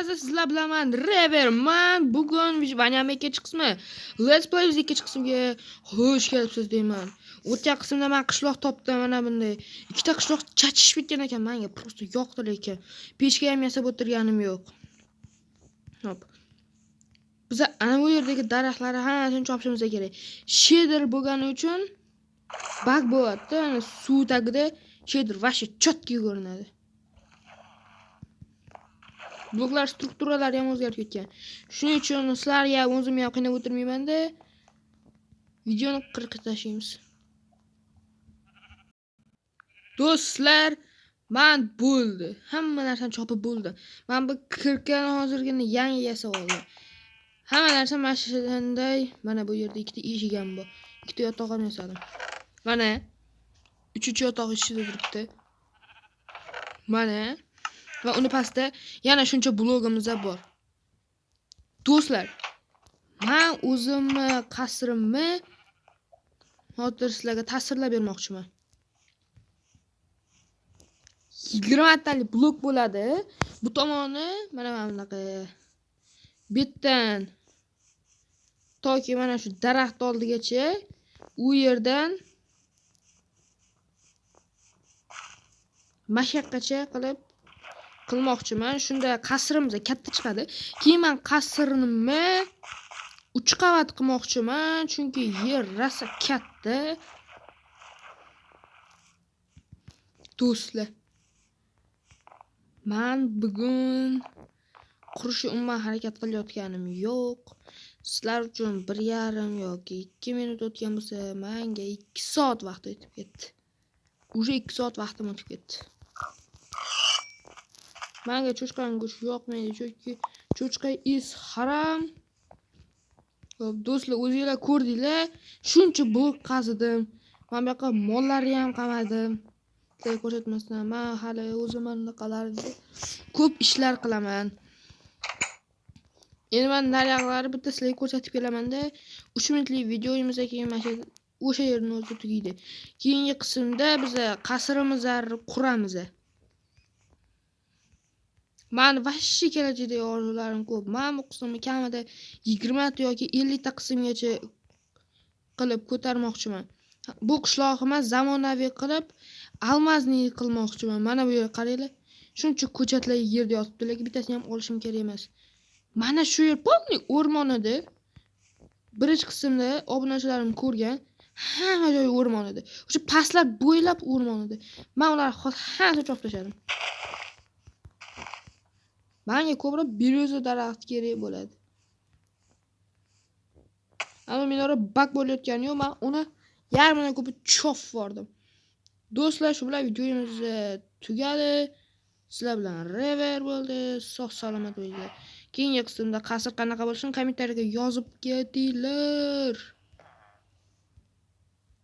Hammangizga, sizlar bilan man Reverman. Bugun Vanyam ikkinchi qismi. Let's Play ikkinchi qismiga xush kelibsiz deyman. O'tgan qismda men qishloq topdim, mana bunday. Ikkita qishloq chachishib ketgan ekan, menga просто yoqdi lekin. Pechka ham yasab o'tirganim yo'q. Hop. Biz ana bu yerdagi daraxtlarni hammasini chopishimiz kerak. Shader bo'lgani uchun bug bo'lyapti. Ana suv tagida shader вообще четкий ko'rinadi. Bloklar strukturalari ham o'zgarib ketgan. Shuning uchun sizlarga ham o'zimni ham qiynab o'tirmayman-da. Videoni qirqib tashlaymiz. Do'stlar, man bo'ldi. Hamma narsani chopib bo'ldi. Men bu kirkani hozirgina yangi yasab oldim. Hamma narsa mana shunday. Mana bu yerda ikkita eshik ham bor. Ikkita yotoq ham yasadim. Mana uchinchi yotoq ichida turibdi. Mana va uni pastda yana shuncha blogimiz bor. Do'stlar, men o'zimni qasrimni hozir sizlarga tasvirlab bermoqchiman. 20 talik blok bo'ladi. Bu tomoni mana bunaqa bu yerdan toki mana shu daraxt oldigacha, u yerdan mashaqqacha qilib qilmoqchiman. Shunda qasrimiz katta chiqadi. Keyin men qasrimni 3 qavat qilmoqchiman, chunki yer rosa katta. Do'stlar, men bugun qurishga umuman harakat qilayotganim yo'q. Sizlar uchun 1,5 yoki 2 minut o'tgan bo'lsa, menga 2 soat vaqt o'tib ketdi. Уже 2 soat vaqtim o'tib ketdi. Menga cho'chqaning go'shti yoqmaydi, chunki cho'chqa is harom. Xo'p, do'stlar, o'zinglar ko'rdinglar, shuncha blok qazidim. Men bu yoqqa mollarni ham qamadim. Sizlarga ko'rsatmasdan, men hali o'zim anaqalarni ko'p ishlar qilaman. Endi men naryoqlarni bitta sizlarga ko'rsatib kelamanda, 3 minutlik videomiz keyin mana shu o'sha yerni o'zida tugaydi. Keyingi qismda biz qasrimizni quramiz. Mani vashshi kelajakdagi orzularim ko'p. Men bu qismni kamida 20 ta yoki 50 ta qismgacha qilib ko'tarmoqchiman. Bu qishlog'imni zamonaviy qilib, almazni qilmoqchiman. Mana bu yerga qaranglar. Shuncha ko'chatlar yerda yotibdi, lekin bittasini ham olishim kerak emas. Mana shu yer полный o'rmon edi. Birinchi qismda obunachilarim ko'rgan, hamma joyi o'rmon edi. O'sha pastlar bo'ylab o'rmon edi. Men ularni hozir hammasini chopib tashladim. Menga ko'proq bereza daraxti kerak bo'ladi. Ammo minora bak bo'layotgani yo'q, men uni yarmidan ko'pi chopib yubordim. Do'stlar, shu bilan videomiz tugadi. Sizlar bilan Rever bo'ldi. Sog' salomat bo'linglar. Keyingi qismda qasr qanaqa bo'lishini kommentariyaga yozib ketinglar.